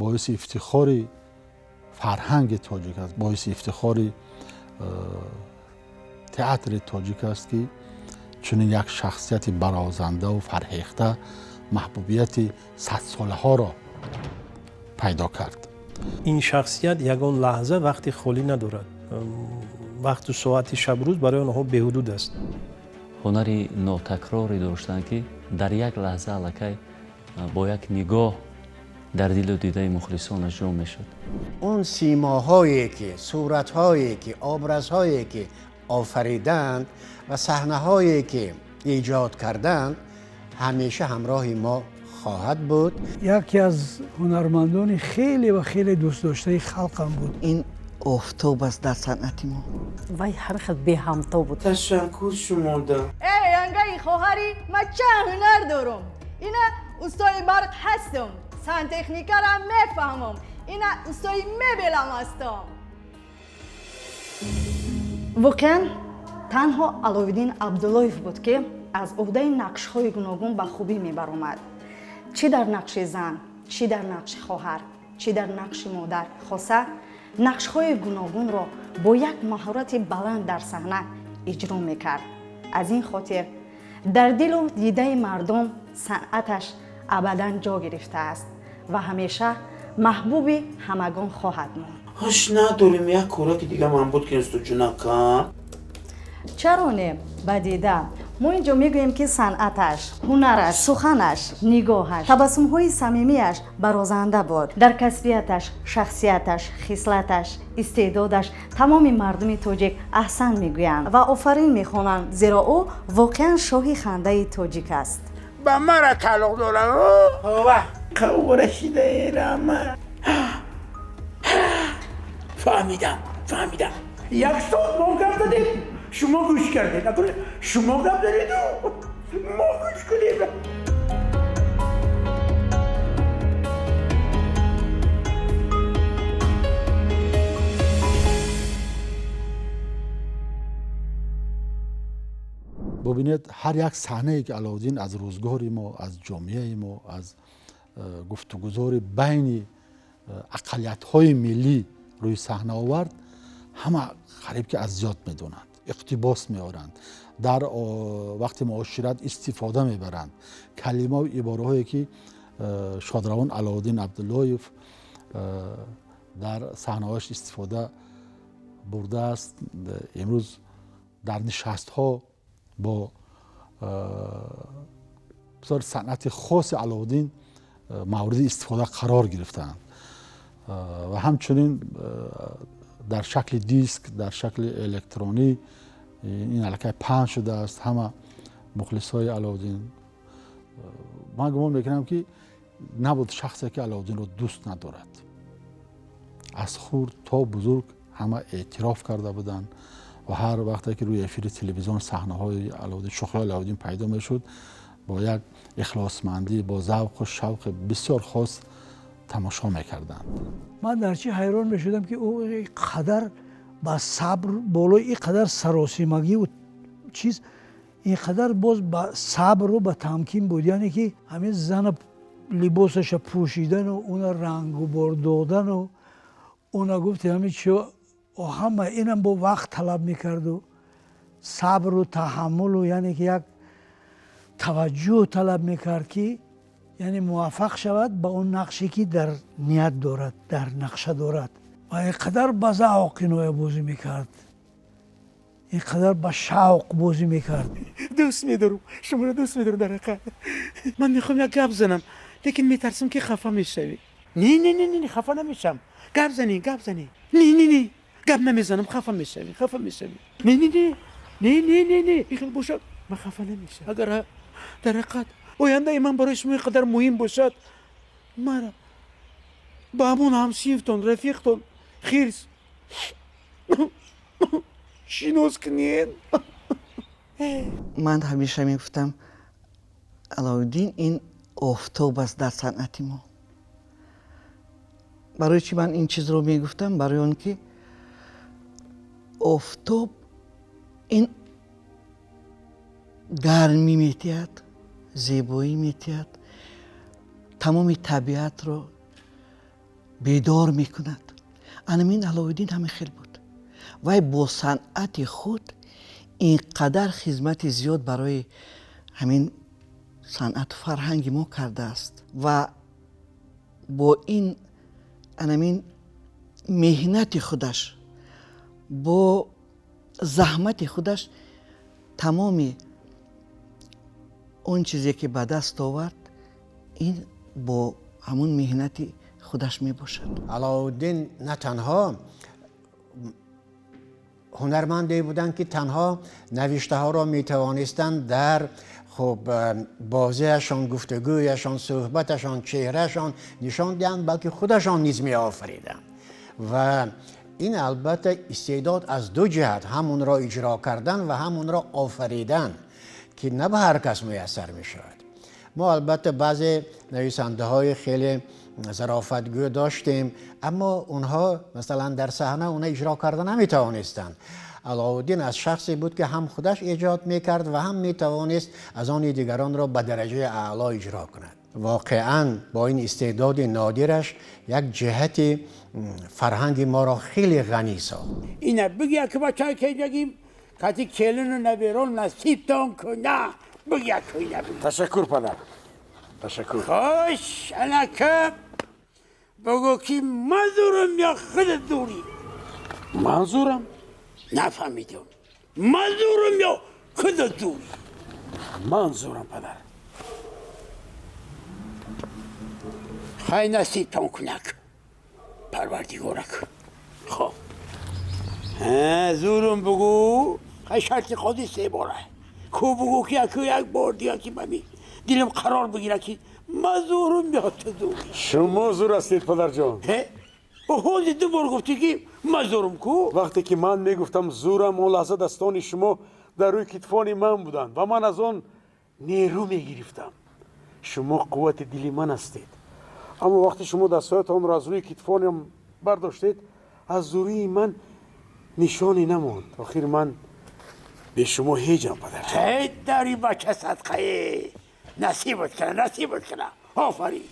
Боиси ифтихори фарҳанги тоҷик аст, боиси ифтихори театри тоҷик аст, ки чунин як шахсияти барозандаву фарҳехта маҳбубияти садсолаҳоро пайдо кард. Ин шахсият ягон лаҳза вақти холӣ надорад. Вақту соати шабрӯз барои онҳо беҳудуд аст. Ҳунари нотакрорӣ доштанд, ки дар як лаҳза аллакай бо як нигоҳ дар дилу дидаи мухлисонаш ҷо мешуд. Он симоҳое ки, суратҳое ки, образҳое ки офариданд ва саҳнаҳое ки эҷод карданд, ҳамеша ҳамроҳи мо хоҳад буд. Яке аз ҳунармандони хеле ва хеле дӯстдоштаи халқам буд. Ин офтоб аст дар санъати мо. Вай ҳар хел беҳамто буд. Ташаккур шумода. Эй, ангаи хоҳари ман, чанд ҳунар дорум! Ина устои барқ ҳастам, сантехникара мефаҳмам, ина устои мебелам ҳастам. Воқеан, танҳо Аловиддин Абдуллоев буд, ки аз уҳдаи нақшҳои гуногун ба хубӣ мебаромад. Чӣ дар нақши зан, чӣ дар нақши хоҳар, чӣ дар нақши модар, хоса нақшҳои гуногунро бо як маҳорати баланд дар саҳна иҷро мекард. Аз ин хотир дар дилу дидаи мардум санъаташ абадан ҷо гирифтааст ва ҳамеша маҳбуби ҳамагон хоҳад монд. Ҳош надорем, як кораки дига ман буд, ки устуҷунака. Чаро не, ба дида? Мо ин ҷо мегӯем, ки санъаташ, ҳунараш, суханаш, нигоҳаш, табассумҳои самимиаш барозанда буд. Дар касбияташ, шахсияташ, хислаташ, истеъдодаш тамоми мардуми тоҷик аҳсан мегӯянд ва офарин мехонанд, зеро ӯ воқеан шоҳи хандаи тоҷик аст. Ба мара тааллуқ дорад. Қаврашидаерама, фаҳмидам, фаҳмидам. Як соат мо гап задем, шумо гӯш кардед. Шумо гап задеду мо гӯш кунем. Бубинед, ҳар як саҳнае ки Аловуддин аз рӯзгори мо, аз ҷомеаи мо, аз гуфтугузори байни ақаллиятҳои миллӣ рӯи саҳна овард, ҳама қариб ки аз зиёд медонанд, иқтибос меоранд, дар вақти муошират истифода мебаранд. Калимаву ибораҳое ки шодравон Аловуддин Абдуллоев дар саҳнаҳояш истифода бурдааст, имрӯз дар нишастҳо бо бисёр санъати хоси Аловуддин мавриди истифода қарор гирифтаанд ва ҳамчунин дар шакли диск, дар шакли электронӣ ин аллакай паҳн шудааст. Ҳама мухлисҳои Аловуддин, ман гумон мекунам, ки набуд шахсе ки Аловуддинро дӯст надорад. Аз хурд то бузург ҳама эътироф карда буданд ва ҳар вақте ки рӯи эфири телевизион саҳнаҳои Аловуддин, шӯхиҳои Аловуддин пайдо мешуд, бо як ихлосмандӣ, бо завқу шавқи бисёр хос тамошо мекарданд. Ман дар чӣ ҳайрон мешудам, ки ӯ қадар ба сабр, болои ин қадар саросимагиву чиз, ин қадар боз ба сабру ба тамкин буд. Яъне ки ҳамин зана либосаша пӯшидану уна рангубор додану уна гуфти ҳамин чи, ҳама инам бо вақт талаб мекарду сабру таҳаммулу, яъне ки як таваҷҷӯҳ талаб мекард, ки яъне муваффақ шавад ба он нақше ки дар ният дорад, дар нақша дорад. Ва ин қадар ба завқ иноя бозӣ мекард, ин қадар ба шавқ бозӣ мекард. Дӯст медорам шуморо, дӯст медорам. Дар ҳақиқат ман мехоҳам як гап занам, лекин метарсам, ки хафа мешавӣ. Не, не, не, не, хафа намешавам. Гап занӣ, гап занӣ. Не, не, не, гап намезанам, хафа мешавӣ, хафа мешавӣ. Не, не, не, не, не, не, не, ихел бошад, ман хафа намешавам. Агар дар ҳақиқат ояндаи ман барои шумо ин қадар муҳим бошад, мара ба ҳамон ҳамсинфтон, рафиқтон хирс шинос кунед. Ман ҳамеша мегуфтам, Алоуддин ин офтоб аст дар санъати мо. Барои чӣ ман ин чизро мегуфтам? Барои он ки офтоб ин гармӣ метиҳад, зебоӣ метиҳад, тамоми табиатро. Бедор мекунад. Анамин Аловиддин ҳамин хел буд. Вай бо санъати худ ин қадар хизмати зиёд барои ҳамин санъату фарҳанги мо кардааст ва бо ин анамин меҳнати худаш, бо заҳмати худаш тамоми он чизе ки ба даст овард, ин бо ҳамун меҳнати худаш мебошад. Алоуддин на танҳо ҳунарманде буданд, ки танҳо навиштаҳоро метавонистанд дар хуб бозиашон, гуфтугӯяшон, суҳбаташон, чеҳраашон нишон диҳанд, балки худашон низ меофариданд. Ва ин албатта истеъдод аз ду ҷиҳат, ҳам онро иҷро кардан ва ҳам онро офаридан, ки на ба ҳар кас муяссар мешавад. Мо албатта баъзе нависандаҳои хеле зарофатгӯ доштем, аммо онҳо масалан дар саҳна онро иҷро карда наметавонистанд. Алоуддин аз шахсе буд, ки ҳам худаш эҷод мекард ва ҳам метавонист аз они дигаронро ба дараҷаи аъло иҷро кунад. Воқеан бо ин истеъдоди нодираш як ҷиҳати фарҳанги моро хеле ғанӣ сохт. Ина бигӯя, ки бачаи кеҷагим кати келину наберон насибтон куна. Бигӯя, ки ина бигӯ. Ташаккур, падар, ташаккур. Хош, анака бигӯ, ки ман зурам ё худат зурӣ? Ман зурам. Нафаҳмидам, ман зурам ё худат зурӣ? Ман зурам, падар. Хай, насибтон кунак парвардигорак. Хоб, зурум бигӯ. Хай, шарти қози се бора ку бигӯ, ки яку як бор дига, ки мами дилам қарор бигира, ки ман зурум ё ту зурӣ. Шумо зур ҳастед, падарҷон. Ҳози ду бор гуфтӣ, ки ман зурум ку. Вақте ки ман мегуфтам зурам, он лаҳза дастони шумо дар рӯи китфони ман буданд ва ман аз он нерӯ мегирифтам. Шумо қуввати дили ман ҳастед. Аммо вақте шумо дастҳоятонро аз рӯи китфонам бардоштед, аз зурии ман нишоне намонд. Охир ман бе шумо ҳеҷам, падар. Ҳей, дари бача садқае насибат кана, насибат кана. Офарин.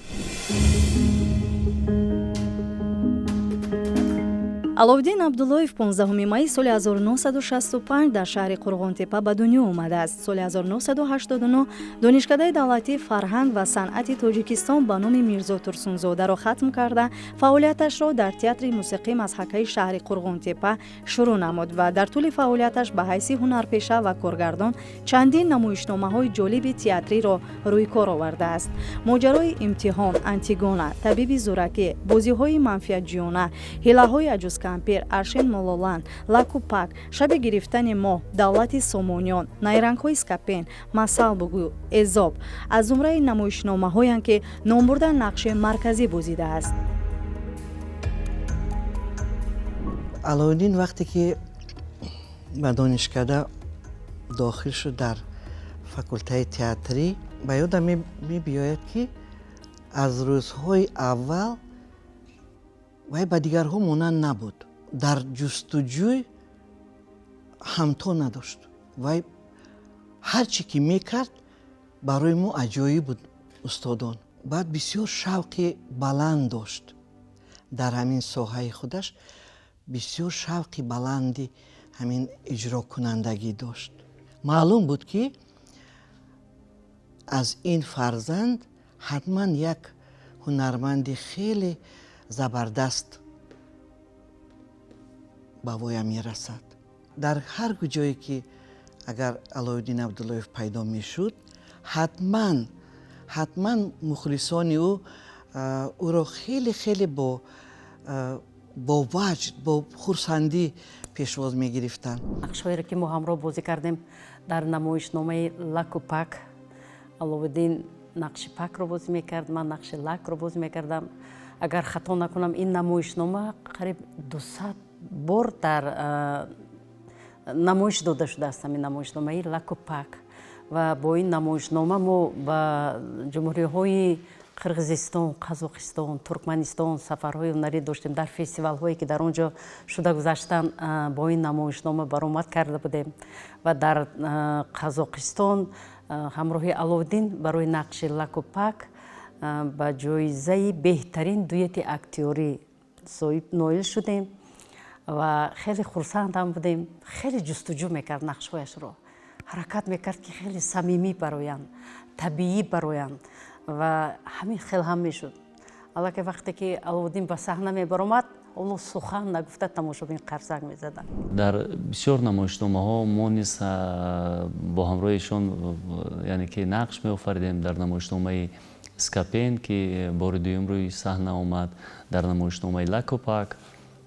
Аловиддин Абдуллоев 15 майи соли 1965 дар шаҳри Қурғонтепа ба дунё омадааст. Соли 1989 Донишкадаи давлатии фарҳанг ва санъати Тоҷикистон ба номи Мирзо Турсунзодаро хатм карда, фаъолияташро дар театри мусиқии мазҳакаи шаҳри Қурғонтепа шурӯъ намуд ва дар тӯли фаъолияташ ба ҳайси ҳунарпеша ва коргардон чандин намоишномаҳои ҷолиби театриро рӯи кор овардааст. Моҷарои имтиҳон, Антигона, Табиби зӯракӣ, Бозиҳои манфиатҷӯёна, Ҳилаҳои аҷузкампир, Аршин Мололан, Лаку Пак, Шаби гирифтани моҳ, Давлати Сомониён, Найрангҳои Скапен, Масал бугӯ, Эзоб аз зумраи намоишномаҳоянд, ки номбурда нақши марказӣ бозидааст. Алоуддин вақте ки ба донишкада дохил шуд, дар факултаи театрӣ, ба ёдам мебиёяд, ки аз рӯзҳои аввал вай ба дигарҳо монанд набуд, дар ҷустуҷӯй ҳамто надошт. Вай ҳар чӣ ки мекард, барои мо аҷоиб буд, устодон. Баъд бисёр шавқи баланд дошт дар ҳамин соҳаи худаш, бисёр шавқи баланди ҳамин иҷрокунандагӣ дошт. Маълум буд, ки аз ин фарзанд ҳатман як ҳунарманди хеле забардаст ба воя мерасад. Дар ҳар куҷое ки агар Алоуддин Абдуллоев пайдо мешуд, ҳатман ҳатман мухлисони ӯ ӯро хеле хеле бо ваҷд, бо хурсандӣ пешвоз мегирифтанд. Нақшҳоеро ки мо ҳамроҳ бозӣ кардем дар намоишномаи Лаку Пак, Аловуддин нақши Пакро бозӣ мекард, ман нақши Лакро бозӣ мекардам. Агар хато накунам, ин намоишнома қариб 200 бор дар намоиш дода шудааст, ҳамин намоишномаи Лаку Пак. Ва бо ин намоишнома мо ба ҷумҳуриҳои Қирғизистон, Қазоқистон, Туркманистон сафарҳои ҳунарӣ доштем. Дар фестивалҳое ки дар он ҷо шуда гузаштанд, бо ин намоишнома баромад карда будем. Ва дар Қазоқистон ҳамроҳи Аловуддин барои нақши Лаку Пак Ба ҷоизаи беҳтарин дуэти актёрӣ соҳиб ноил шудем ва хеле хурсанд ҳам будем. Хеле ҷустуҷӯ мекард нақшҳояшро, ҳаракат мекард, ки хеле самимӣ бароянд, табиӣ бароянд, ва ҳамин хел ҳам мешуд. Аллакай вақте ки Аловуддин ба саҳна мебаромад, ҳоло сухан нагуфта тамошобин қарсак мезаданд. Дар бисёр намоишномаҳо мо низ бо ҳамроҳишон, яъне ки нақш меофаридем. Дар намоишномаи Скапен, ки бори дуюм рӯи саҳна омад, дар намоишномаи Лакопак,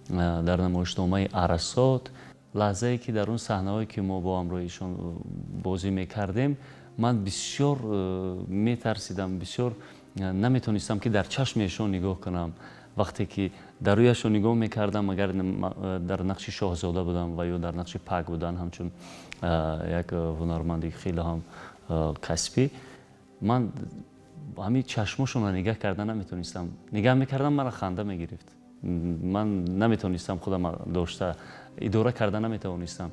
дар намоишномаи Арасот, лаҳзае ки дар он саҳнаҳое ки мо бо ҳамроҳишон бозӣ мекардем, ман бисёр метарсидам, бисёр наметонистам, ки дар чашми эшон нигоҳ кунам. Вақте ки дар рӯяшон нигоҳ мекардам, агар дар нақши шоҳзода будам ва ё дар нақши Пак будан, ҳамчун як ҳунарманди хеле ҳам касбӣ, ман ҳамин чашмошонро нигаҳ карда наметонистам. Нигаҳ мекардам, мара ханда мегирифт. Ман наметонистам худам дошта, идора карда наметавонистам.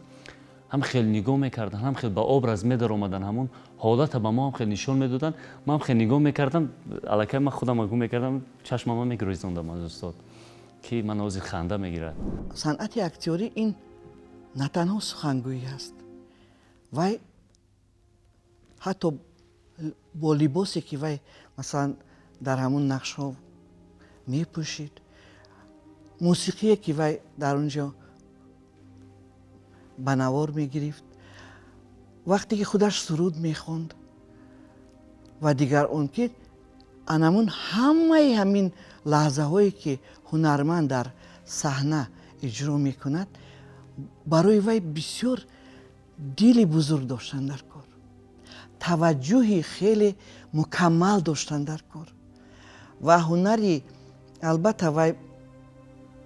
Ҳам хел нигоҳ мекардан, ҳам хел ба образ медаромадан, ҳамон ҳолата ба мо ҳам хел нишон медоданд. Ман ҳам хел нигоҳ мекардам, аллакай ман худам гум мекардам, чашмама мегурезондам аз устод, ки ман ҳозир ханда мегирад. Санъати актёрӣ ин на танҳо сухангӯӣ аст. Вай ҳатто бо либосе, ки вай, масалан, дар ҳамун нақшҳо мепӯшид, мусиқие, ки вай дар он ҷо ба навор мегирифт, вақте ки худаш суруд мехонд ва дигар он ки анамун ҳамаи ҳамин лаҳзаҳое, ки ҳунарманд дар саҳна иҷро мекунад, барои вай бисёр дили бузург доштан дар кор, таваҷҷӯҳи хеле мукаммал доштан дар кор ва ҳунари албатта вай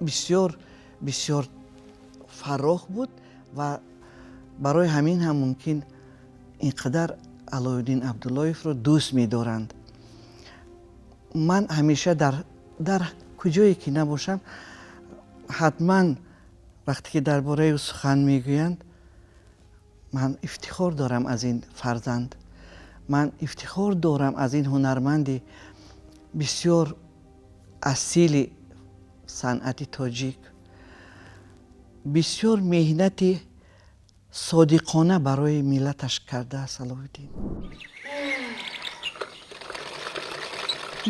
бисёр бисёр фарох буд ва барои ҳамин ҳам мумкин ин қадар Алоуддин Абдуллоевро дӯст медоранд. Ман ҳамеша дар куҷое ки набошам, ҳатман вақте ки дар бораи ӯ сухан мегӯянд, ман ифтихор дорам аз ин фарзанд, ман ифтихор дорам аз ин ҳунарманди бисёр асили санъати тоҷик. Бисёр меҳнати содиқона барои миллаташ кардааст Аловуддин.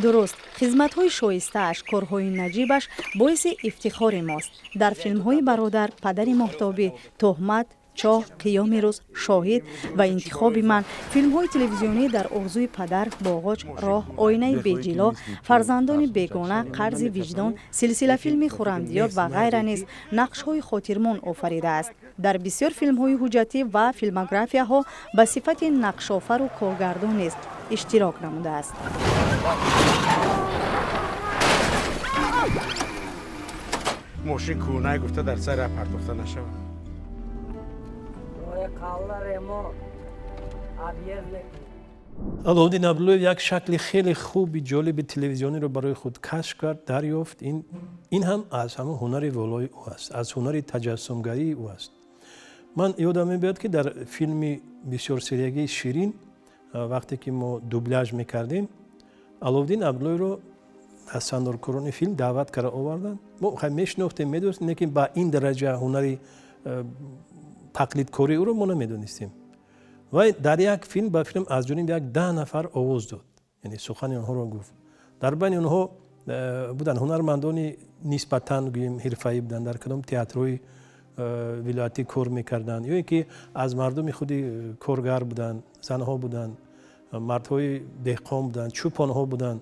Дуруст, хизматҳои шоистааш, корҳои наҷибаш боиси ифтихори мост. Дар филмҳои Бародар, Падари моҳтобӣ, Тӯҳмат, Чоҳ, Қиёми рӯз, Шоҳид ва интихоби ман, филмҳои телевизионӣ Дар орзуи падар, Боғоч, Роҳ, Оинаи беҷило, Фарзандони бегона, Қарзи виҷдон, силсилафилми Хуррамдиёр ва ғайра низ нақшҳои хотирмон офаридааст. Дар бисёр филмҳои ҳуҷҷатӣ ва филмографияҳо ба сифати нақшофару коргардон низ иштирок намудааст. Мошин кӯнай гуфта дар сар партофта нашавад. Аловуддин Абдуллоев як шакли хеле хуби ҷолиби телевизиониро барои худ кашф кард, дарёфт. Ин ҳам аз ҳамон ҳунари волои ӯ аст, аз ҳунари таҷассумгарии ӯ аст. Ман ёдам мебиёд, ки дар филми бисёрсериягии Ширин, вақте ки мо дубляж мекардем, Аловуддин Абдуллоевро аз сандоркорони филм даъват карда оварданд. Мо мешинохтем, медонистем, лекин ба ин дараҷа ҳунари тақлидкории ӯро мо намедонистем. Вай дар як филм ба филм аз ҷониби як 10 нафар овоз дод, яъне сухани онҳоро гуфт. Дар байни онҳо буданд ҳунармандони нисбатан, гӯем, ҳирфаӣ буданд, дар кадом театрҳои вилоятӣ кор мекарданд, ё ин ки аз мардуми худи коргар буданд, занҳо буданд, мардҳои деҳқон буданд, чӯпонҳо буданд,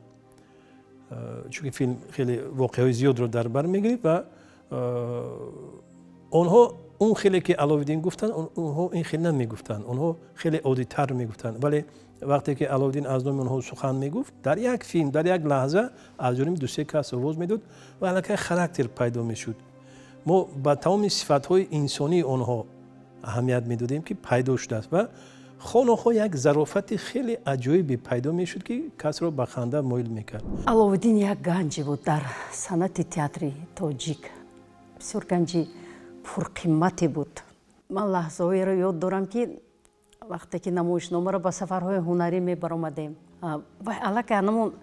чунки филм хеле воқеаҳои зиёдро дар бар мегирифт ва онҳо он хеле ки Аловуддин гуфтанд, онҳо ин хеле намегуфтанд, онҳо хеле оддитар мегуфтанд. Вале вақте ки Аловуддин аз номи онҳо сухан мегуфт, дар як филм, дар як лаҳза аз ҷониби дусе кас овоз медод ва аллакай характер пайдо мешуд. Мо ба тамоми сифатҳои инсонии онҳо аҳамият медодем, ки пайдо шудааст, ва хонохо як зарофати хеле аҷоибе пайдо мешуд, ки касро ба ханда моил мекард. Аловуддин як ганҷе буд дар санъати театри тоҷик, бисёр ганҷи пурқиммате буд. Ман лаҳзаҳоеро ёд дорам, ки вақте ки намоишномаро ба сафарҳои ҳунарӣ мебаромадем, вай аллакай анамон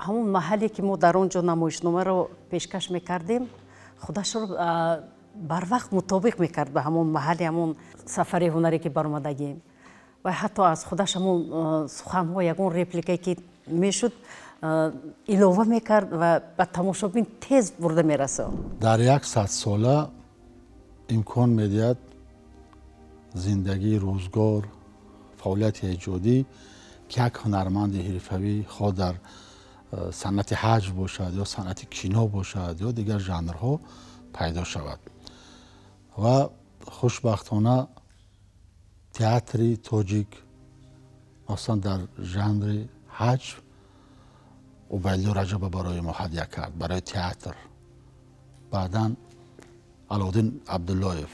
Ҳамон маҳалле ки мо дар он ҷо намоишномаро пешкаш мекардем, худашро барвақт мутобиқ мекард ба ҳамон маҳалли, ҳамон сафари ҳунарӣ ки баромадагием. Ва ҳатто аз худаш ҳамон суханҳо, ягон репликае ки мешуд, илова мекард ва ба тамошобин тез бурда мерасонд. Дар як садсола имкон медиҳад зиндагии рӯзгор, фаъолияти эҷодӣ, ки як ҳунарманди ҳирфавӣ хоҳ дар санъати ҳаҷв бошад ё санъати кино бошад ё дигар жанрҳо пайдо шавад. Ва хушбахтона театри тоҷик, махсусан дар жанри ҳаҷв, Убайдулло Раҷаба барои мо ҳадя кард, барои театр. Баъдан Аловуддин Абдуллоев.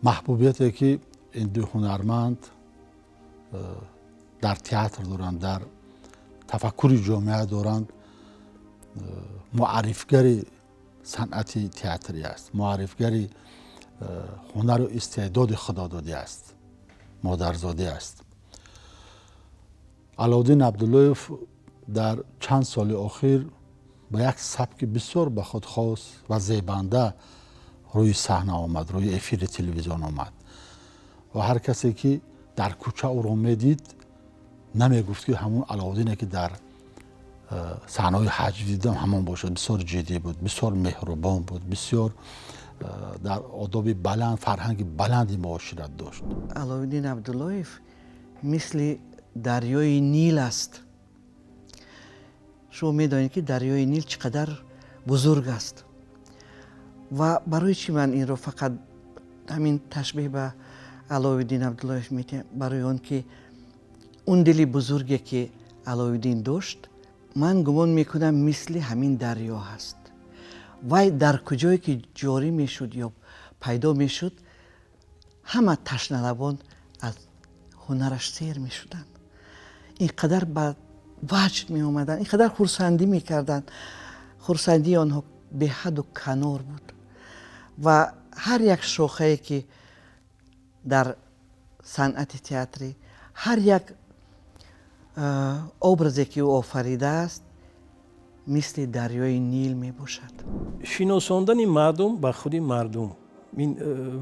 Маҳбубияте ки ин ду ҳунарманд дар театр доранд, дар тафаккури ҷомеа доранд, муаррифгари санъати театрӣ аст, муаррифгари ҳунару истеъдоди худододӣ аст, модарзодӣ аст. Аловуддин Абдуллоев дар чанд соли охир ба як сабки бисёр ба худ хос ва зебанда рӯи саҳна омад, рӯи эфири телевизион омад ва ҳар касе ки дар кӯча ӯро медид, намегуфт ки ҳамон Аловуддине ки дар саҳнаҳои ҳаҷв дидам ҳамон бошад. Бисёр ҷиддӣ буд, бисёр меҳрубон буд, бисёр дар одоби баланд, фарҳанги баланди муошират дошт. Аловуддин Абдуллоев мисли дарёи Нил аст. Шумо медонед ки дарёи Нил чӣ қадар бузург аст. Ва барои чӣ ман инро фақат ҳамин ташбеҳ ба Аловуддин Абдуллоев медиҳам? Барои он ки он дили бузурге ки Аловуддин дошт, ман гумон мекунам мисли ҳамин дарё ҳаст. Вай дар куҷое ки ҷорӣ мешуд ё пайдо мешуд, ҳама ташналабон аз ҳунараш сер мешуданд. Ин қадар ба ваҷд меомаданд, ин қадар хурсандӣ мекарданд. Хурсандии онҳо беҳаду канор буд. Ва ҳар як шохае ки дар санъати театрӣ, ҳар як образе ки ӯ офаридааст, мисли дарёи Нил мебошад. Шиносондани мардум ба худи мардум ин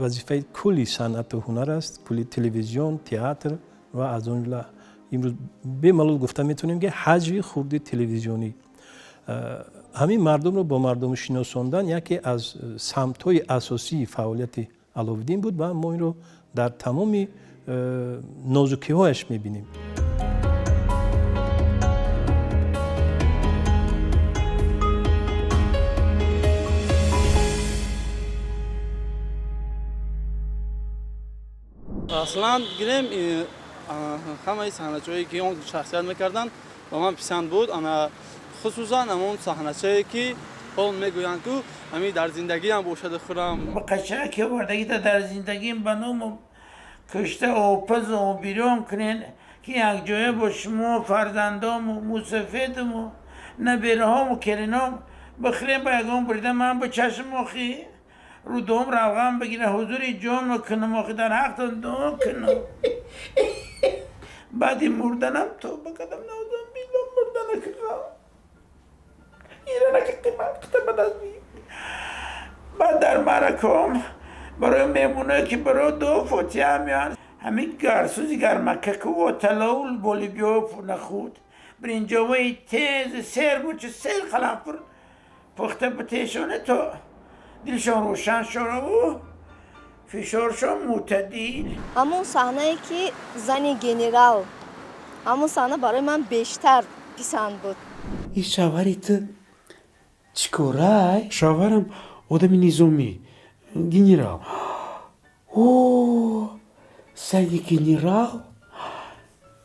вазифаи кулли санъату ҳунар аст, кулли телевизион, театр ва аз он ҷумла имрӯз бемалол гуфта метавонем ки ҳаҷви хурди телевизионӣ. Ҳамин мардумро бо мардум шиносондан яке аз самтҳои асосии фаъолияти Аловуддин буд ва мо инро дар тамоми нозукиҳояш мебинем. Аслан гирем ҳамаи саҳначаҳое ки он шахсият мекарданд ба ман писанд буд. Ана хусусан ҳамон саҳначае ки ҳол мегӯянд ку ҳамин дар зиндагиам бошаду хӯрам. Қачаки овардагита дар зиндагиам ба ному кушта опазу обирён кунен ки якҷоя бо шумо фарзандому мусафедуму набераҳому келином бихӯрем, ба ягон бурида ман ба чашм охи рудом равған бигира, ҳузури ҷон кунам охи, дар ҳақтон дуо кунам. Баъди мурданам тоба кардам, наузам билла мурдана киқам иранаки қимат қита ба даст би. Баъд дар маъраком барои меҳмоное ки барои дуо фотиҳа меоянд, ҳамин гарсӯзи гармакаку оталову болибиё нахуд биринҷоваи тезу сер буд, чу сер қаламфур пухта бутешоне то дилшон рӯшан шораву фишоршон мӯътадил. Ҳамон саҳнае ки зани генерал, ҳамон саҳна барои ман бештар писанд буд. Ин шавҳари ту чӣ корай? Шавҳарам одами низомӣ, генерал. О, зани генерал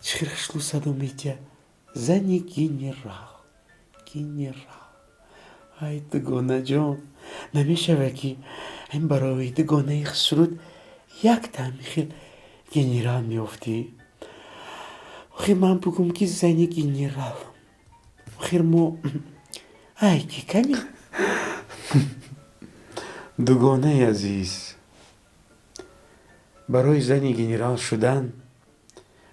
чӣ хел хушлу садо метиҳад. Зани генерал, генерал. Ай дугонаҷон, намешавад ки ин барои дугонаи хушруд як тами хел генерал меёфтӣ? Охир ман бугум ки зани генерал. Охир мо ай ки ками. Дугонаи азиз, барои зани генерал шудан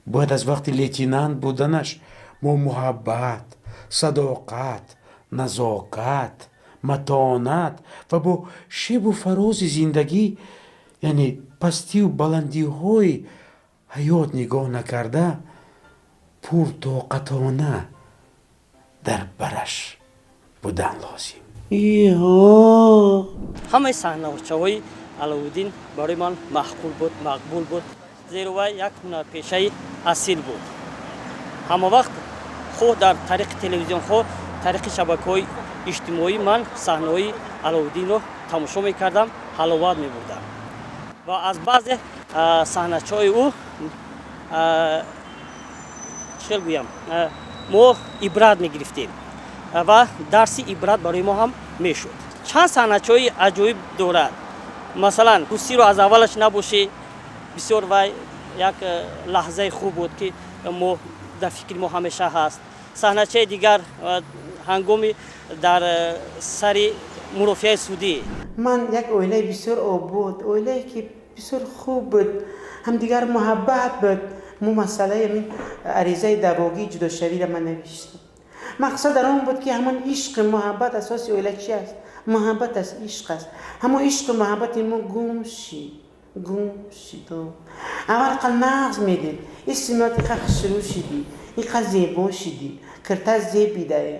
бояд аз вақти лейтенант буданаш мо муҳаббат, Садоқат, назокат, матонат ва бо шебу фарози зиндагӣ, яъне пастию баландиҳои ҳаёт нигоҳ накарда, пуртоқатона дар бараш будан лозим. Ҳамаи саҳначаҳои Аловуддин барои ман маъқул буд, мақбул буд, зеро вай як ҳунарпешаи асил буд. Ҳама вақт, хоҳ дар тариқи телевизион, хоҳ тариқи шабакаҳои иҷтимоӣ, ман саҳнаҳои Аловуддинро тамошо мекардам, ҳаловат мебурдам ва аз баъзе саҳначаҳои ӯ, чӣ хел гӯям, мо ибрат мегирифтем ва дарси ибрат барои мо ҳам мешуд. Чанд саҳначаҳои аҷоиб дорад. Масалан, ҳусиро аз аввалаш набошӣ, бисёр вай як лаҳзаи хуб буд, ки мо дар фикри мо ҳамеша ҳаст. Саҳначаи дигар, ҳангоми дар сари мурофиаи судӣ. Ман як оилаи бисёр обод, оилае ки бисёр хуб буд, ҳамдигар муҳаббат буд. Мо масъалаи ҳамин аризаи даъвогии ҷудошавиро ман навиштам. Мақсад дар он буд, ки ҳамон ишқи муҳаббат, асоси оила чи аст? Муҳаббат аст, ишқ аст. Ҳамон ишқу муҳаббати мо гум шид, гум шид. Аввал қа нағз медид, исмиёт иқа хушрӯ шидӣ, иқа зебо шидӣ, кирта зебидае.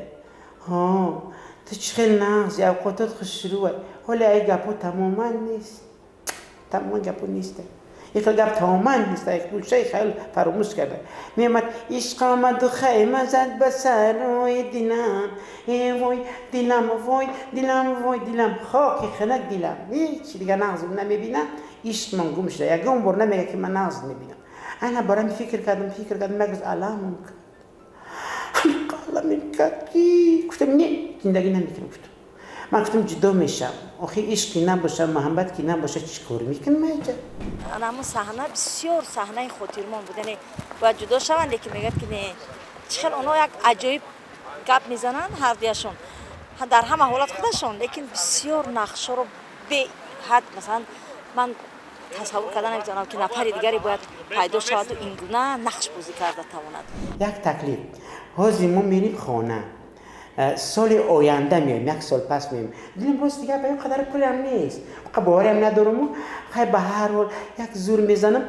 Ҳо, ту чӣ хел нағзи, авқотот хушрӯа. Ҳоле ай гапҳо тамоман нест, тамоман гапҳо нест, ин хел гап тамоман нест, гӯшаи хаёл фаромӯш карда. Меомад: ишқ омаду хайма зад ба сарои дилам, э вой дилам, вой дилам, вой дилам, хоки хинак дилам. Ҳеч дигар нағз намебинам, ишқмон гум шуда. Ягон бор намега, ки ман нағз мебинам. Ана барам фикр кардам, фикр кардам, як рӯз аламам кард, аламем кард, ки гуфтам: не, зиндагӣ намекунам. Гуфтам, ман гуфтам, ҷудо мешавам. Охи ишқи набоша, муҳаббат ки набоша, чӣ кор мекунам айҷа? Ҳамун саҳна бисёр саҳнаи хотирмон буд. Яъне бояд ҷудо шаванд, лекин мегӯяд, ки не. Чӣ хел онҳо як аҷоиб гап мезананд ҳардуяшон, дар ҳама ҳолат худашон, лекин бисёр нақшҳоро беҳад. Масалан, ман тасаввур карда наметавонам, ки нафари дигаре бояд пайдо шаваду ин гуна нақш бозӣ карда тавонад. Як таклиф: ҳозир мо мерим хона, соли оянда меоем, як сол пас меоем. Дилам рост дигар ба ин қадар пулам нест, бовариам надоруму. Хай, ба ҳар ҳол як зур мезанам.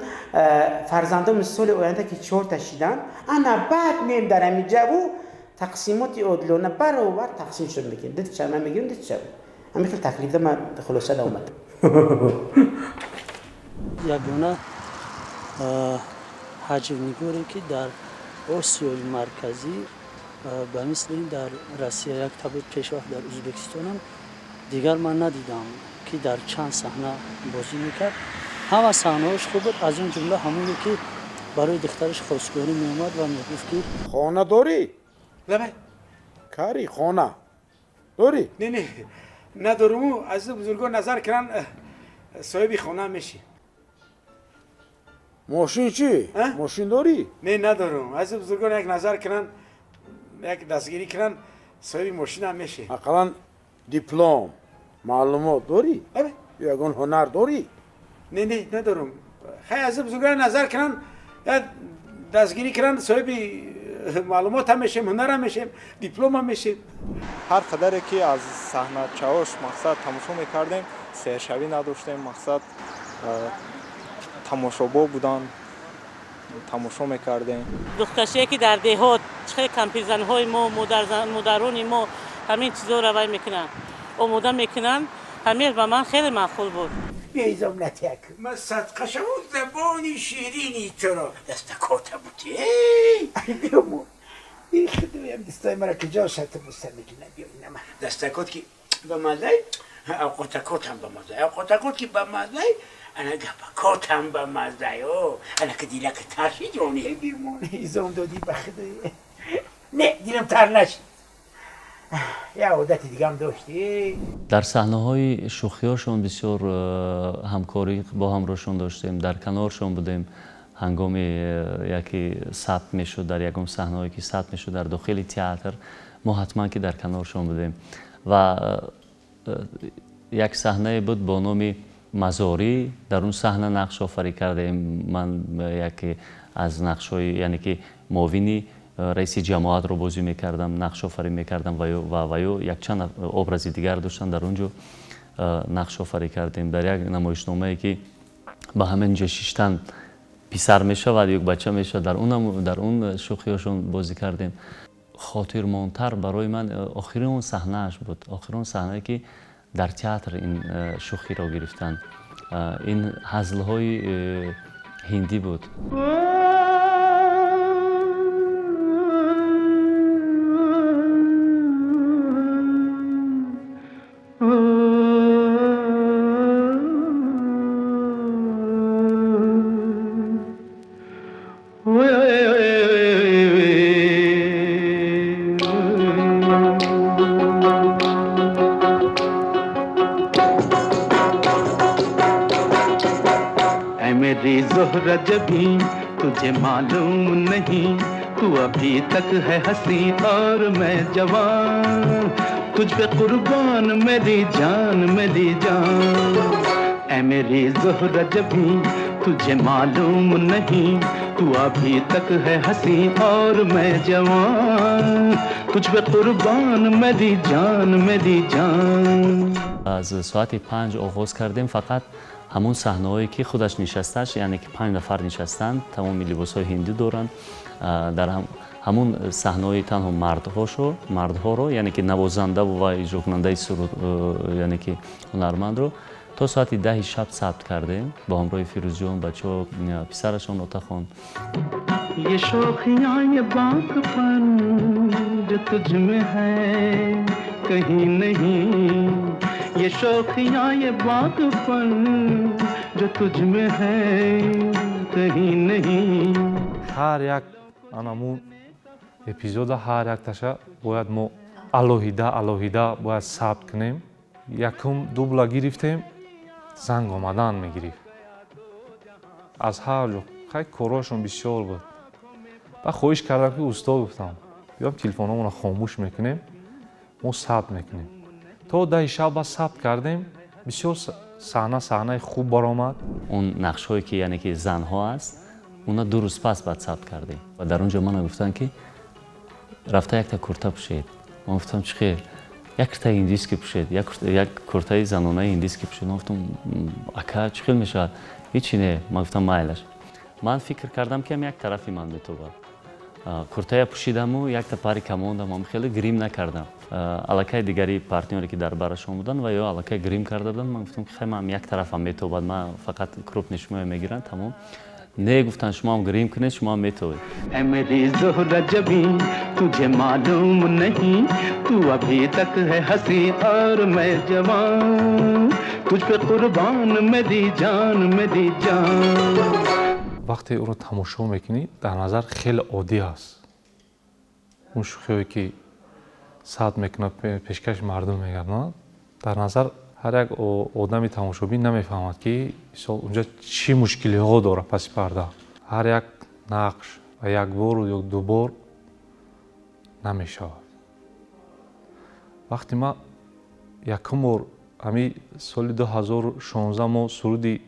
Фарзандом соли оянда ки чорта шидан, ана баъд меоем дар ҳамин ҷаву тақсимоти одилона баробар тақсим шуд мекунем. Дитча ман мегирам, дитча. Ҳамин хел таклифда ман хулоса омадам. Ягона ҳаҷвнигоре, ки дар Осиёи Марказӣ, ба мисли дар Россия як табиб пешвақт, дар Ӯзбекистонам дигар ман надидам, ки дар чанд саҳна бозӣ мекард. Ҳама саҳнаҳош хуб буд, аз он ҷумла ҳамоне, ки барои духтараш хостгорӣ меомад ва мегуфт, ки Хона дорӣ? Лабай. Кари, хона дорӣ? Не, не, надоруму. Аз бузургон назар кунан, соҳиби хона мешӣ. Мошин чӣ, мошин дорӣ? Не, надорум. Аз бузургон як назар кунан, як дастгирӣ кунан, соҳиби мошинам мешӣ. Ақаллан диплом, маълумот дорӣ? Ё ягон ҳунар дорӣ? Не, не, надорум. Хай, аз бузургон назар кунан, як дастгирӣ кунан, соҳиби маълумот ҳам мешем, ҳунар ҳам мешем, диплом ҳам мешем. Ҳар қадаре ки аз саҳначаҳош, мақсад, тамошо мекардем, сершавӣ надоштем. Мақсад, тамошобо будан, тамошо мекардем. Духтарчае, ки дар деҳот чӣ хел кампирзанҳои мо, модарони мо ҳамин чизоро вай мекунанд, омода мекунанд, ҳамин ба ман хеле маъқул буд. Биёизом натяк, ман садқа шаву забони ширини туро дастакота бути. Биёмо, худоям, дастаи мара куҷо шата буста мекунад. Биё, инама дастакот ки ба маззай, авқотакотам ба маззай, авқотакот ки ба маззай, ана гапакотам ба маззай. О, ана ки дилака тар шид, ҷони. Бимон, изом додӣ ба худои. Не, дилам тар нашид, як одати дигам дошти. Дар саҳнаҳои шӯхиҳошон бисёр ҳамкорӣ бо ҳамроҳшон доштем, дар каноршон будем. Ҳангоми яке сабт мешуд, дар ягон саҳнаҳое ки сабт мешуд дар дохили театр, мо ҳатман ки дар каноршон будем. Ва як саҳнае буд бо номи Мазорӣ, дар он саҳна нақш офарӣ кардаем. Ман яке аз нақшҳои, яъне ки муовини Раиси ҷамоатро бозӣ мекардам, нақшофарӣ мекардам ва ё якчанд образи дигар доштам, дар он ҷо нақшофарӣ кардем. Дар як намоишномае ки ба ҳамин ҷо шиштан писар мешавад ё бача мешавад, дар он шӯхиҳошон бозӣ кардем. Хотирмонтар барои ман охирин саҳнааш буд, охирин саҳнае ки дар театр ин шӯхиро гирифтанд. Ин ҳазлҳои ҳиндӣ буд. जबी तुझे मालूम नहीं, तू अभी तक है हसी और मैं जवान, तुझ पे कुर्बान मेरी जान मेरी जान। ऐ मेरी ज़ोहरा जबी तुझे मालूम नहीं, तू अभी तक है हसी और मैं जवान, तुझ पे कुर्बान मेरी जान मेरी जान। Аз соати 5 оғоз кардем, фақат ҳамон саҳнаҳое ки худаш нишасташ, яъне ки 5 нафар нишастанд, тамоми либосҳои ҳиндӣ доранд. Дар ҳамон саҳнаҳои танҳо мардҳоро, яъне ки навозанда ва иҷрокунандаи суруд, яъне ки ҳунармандро то соати 10 шаб сабт кардем бо ҳамроҳи Фирӯзҷон, бачаҳо, писарашон Отахон. ये शौखियाँ ये बांकपन जो तुझ में है कहीं नहीं, ये शौखियाँ ये बांकपन जो तुझ में है कहीं नहीं। ҳар як анамун эпизода, ҳар як таша бояд мо алоҳида алоҳида бояд сабт кунем. Якум дубла гирифтем, занг омадан мегирифт аз ҳар ҷо. Хай, корҳошон бисёр буд. Баъд хоҳиш кардам ки устод, гуфтам, биём телефонҳомонро хомӯш мекунем, мо сабт мекунем. То 10 шаб ба сабт кардем, бисёр саҳна саҳнаи хуб баромад. Он нақшҳое ки яъне ки занҳо аст, уна 2 рӯз пас баъд сабт кардем. Ва дар он ҷо мана гуфтанд ки рафта якта курта пӯшед. Ман гуфтам чӣ хел? Як куртаи ҳиндиски пӯшед, як куртаи занонаи ҳиндиски пӯшед. Ман гуфтам ака, чӣ хел мешавад? Ҳичи не. Ман гуфтам майлаш. Ман фикр кардам ки ҳам як тарафи ман метобад. Куртая пӯшидаму якта пари камондам, ам хеле грим накардам. Аллакай дигари партнёре ки дар барашон буданд ва ё аллакай грим карда буданд, ман гуфтам ки хай, ман як тарафам метобад, ман фақат крупный шумоя мегирам, тамом. Не, гуфтанд, шумоам грим кунед, шумоам метобед. ऐ मेरी ज़ोहरा जबी तुझे मालूम नहीं, तू अभी तक है हसी और मैं जवान, तुझ पे कुर्बान मेरी जान मेरी जान। Вақте ӯро тамошо мекунӣ, дар назар хеле оддӣ аст. Он шӯхиҳое ки сабт мекунад, пешкаши мардум мегардонад, дар назар ҳар як одами тамошобин намефаҳмад ки мисол унҷа чӣ мушкилиҳо дорад паси парда. Ҳар як нақш ва як бору ё ду бор намешавад. Вақте ман якум бор ҳамин соли 2016 мо суруди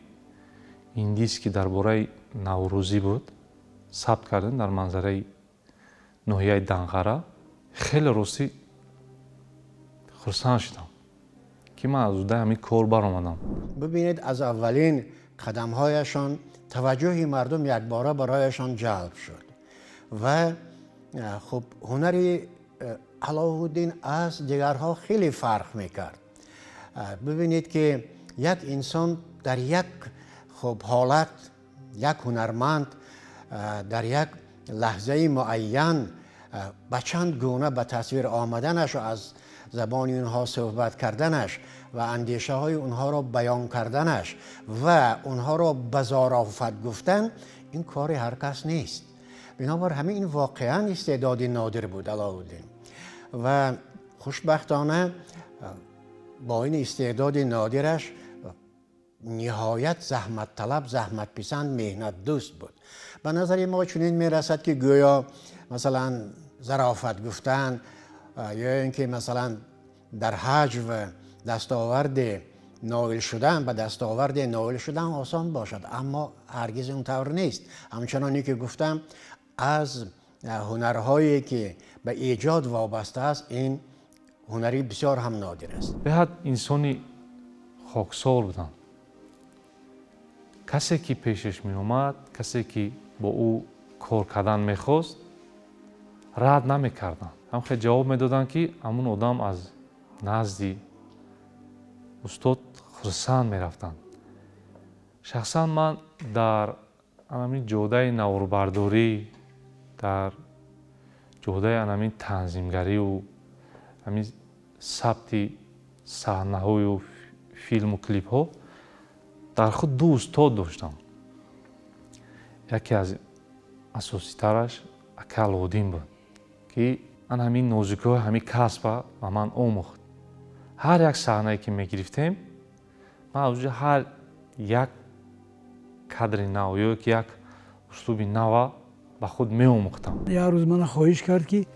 индис ки дар бораи наврӯзӣ буд сабт кардем дар манзараи ноҳияи Данғара, хеле ростӣ хурсанд шудам ки ман аз уҳдаи ҳамин кор баромадам. Бибинед, аз аввалин қадамҳояшон таваҷҷӯҳи мардум якбора барояшон ҷалб шуд ва хуб, ҳунари Алоуддин аз дигарҳо хеле фарқ мекард. Бибинед ки як инсон дар як хуб ҳолат, як ҳунарманд дар як лаҳзаи муайян ба чанд гуна ба тасвир омаданаш ва аз забони онҳо суҳбат карданаш ва андешаҳои онҳоро баён карданаш ва онҳоро ба зарофат гуфтан, ин кори ҳар кас нест. Бинобар ҳамин ин воқеан истеъдоди нодир буд Алоуддин ва хушбахтона бо ин истеъдоди нодираш ниҳоят заҳматталаб, заҳматписанд, меҳнатдӯст буд. Ба назари мо чунин мерасад ки гӯё масалан зарофат гуфтан ё ин ки масалан дар ҳаҷв дастоварди ноил шудан, ба дастоварди ноил шудан осон бошад, аммо ҳаргиз он тавр нест. Ҳамчуноне ки гуфтам, аз ҳунарҳое ки ба эҷод вобаста аст, ин ҳунари бисёр ҳам нодир аст. Беҳад инсони хоксор буданд. Касе ки пешаш меомад, касе ки бо ӯ кор кардан мехост, рад намекарданд. Ҳамхел ҷавоб медоданд, ки ҳамун одам аз назди устод хурсанд мерафтанд. Шахсан ман дар анамин ҷодаи наворбардорӣ, дар ҷодаи анамин танзимгариву ҳамин сабти саҳнаҳою филму клипҳо дар худ ду устод доштам. Яке аз асоситараш ака Алоуддин буд, ки ан ҳамин нозукиҳои ҳамин касба ба ман омӯхт. Ҳар як саҳнае ки мегирифтем, ман аз ҷо ҳар як кадри нав ё ки як услуби нава ба худ меомӯхтам. Як рӯз мана хоҳиш кард, ки